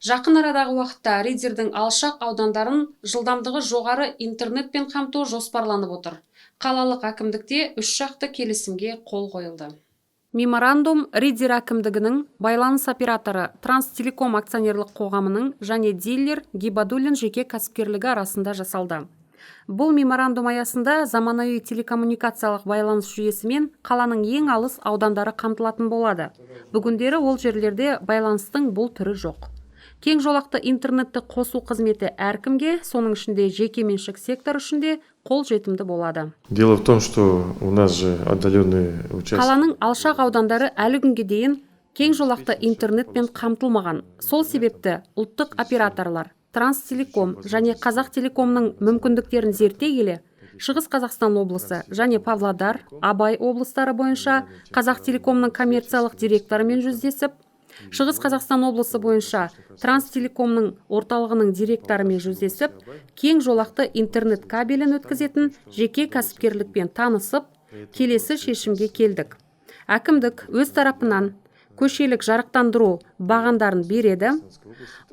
Жақын арадағы уақытта Риддердің алшақ аудандарын жылдамдығы жоғары интернетпен қамту жоспарланып отыр. Қалалық әкімдікте үш жақты келісімге қол қойылды. Меморандум Риддер әкімдігінің, байланыс операторы Транстелеком акционерлік қоғамының және дилер Гибадуллин жеке кәсіпкерлігі арасында жасалды. Бұл меморандум аясында заманауи телекоммуникациялық байланыс жүйесімен қаланың ең алыс аудандары қамтылатын болады. Бүгіндері ол жерлерде байланыстың бұл түрі жоқ. Кең жолақты интернетті қосу қызметі әркімге, соның ішінде жеке меншік сектор үшін де қол жетімді болады. Дело в том, что у нас же отдаленные участки. Қаланың алшақ аудандары әлі күнге дейін кең жолақты интернетпен қамтылмаған. Сол себепті ұлттық операторлар Транстелеком және Қазақ Телекомның мүмкіндіктерін зерттей келе, Шығыс Қазақстан облысы және Павлодар, Абай облыстары бойынша Қазақ Телекомның коммерциялық директорымен жүздесіп, Шығыс Қазақстан облысы бойынша Транстелекомның орталығының директорымен жүздесіп, кең жолақты интернет кабелін өткізетін жеке кәсіпкерлікпен танысып, келесі шешімге келдік. Әкімдік өз тарапынан көшелік жарықтандыру бағандарын береді,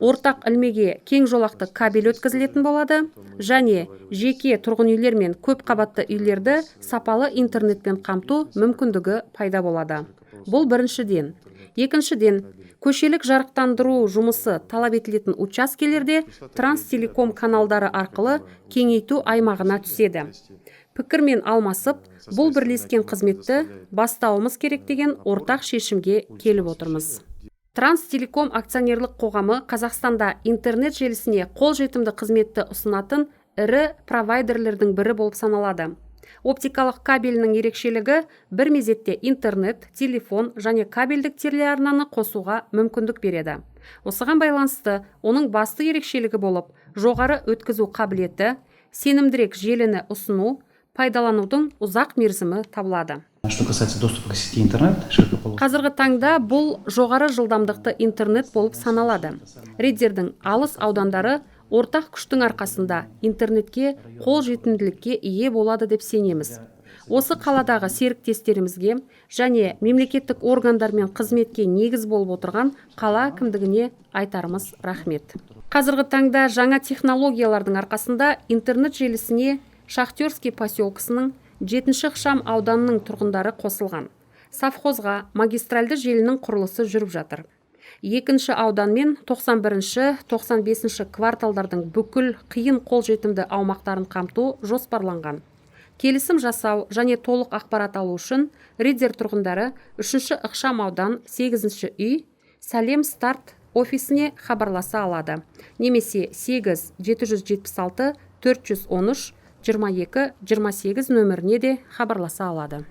ортақ ілмеге кең жолақты кабель өткізілетін болады және жеке тұрғын үйлер мен көп қабатты үйлерді сапалы интернетпен қамту мүмкіндігі пайда болады. Бұл біріншіден. Екіншіден, көшелік жарықтандыру жұмысы талап етілетін учаскелерде Транстелеком каналдары арқылы кеңейту аймағына түседі. Пікірмен алмасып, бұл бірлескен қызметті бастауымыз керек деген ортақ шешімге келіп отырмыз. Транстелеком акционерлік қоғамы Қазақстанда интернет желісіне қолжетімді қызметті ұсынатын ірі провайдерлердің бірі болып саналады. Оптикалық кабелінің ерекшелігі – бір мезетте интернет, телефон және кабельдік телеарнаны қосуға мүмкіндік береді. Осыған байланысты оның басты ерекшелігі болып жоғары өткізу қабілеті, сенімдірек желіні ұсыну, пайдаланудың ұзақ мерзімі табылады. Что касается доступа к сети интернет, широкополосный. Қазіргі таңда бұл жоғары жылдамдықты интернет болып саналады. Риддердің алыс аудандары ортақ күштің арқасында интернетке қол жетімділікке ие болады деп сенеміз. Осы қаладағы серіктестерімізге және мемлекеттік органдар мен қызметке негіз болып отырған қала әкімдігіне айтарымыз рахмет. Қазіргі таңда жаңа технологиялардың арқасында интернет желісіне Шахтерский поселкесінің, жетінші ықшам ауданының тұрғындары қосылған. Совхозға магистральды желінің құрылысы жүріп жатыр. Екінші аудан мен 91-ші, 95-ші кварталдардың бүкіл қиын қолжетімді аумақтарын қамту жоспарланған. Келісім жасау және толық ақпарат алу үшін Риддер тұрғындары үшінші ықшам аудан, 8-үй, Сәлем Старт офисіне хабарласа алады немесе 8 776 413 22 28 нөміріне де хабарласа алады.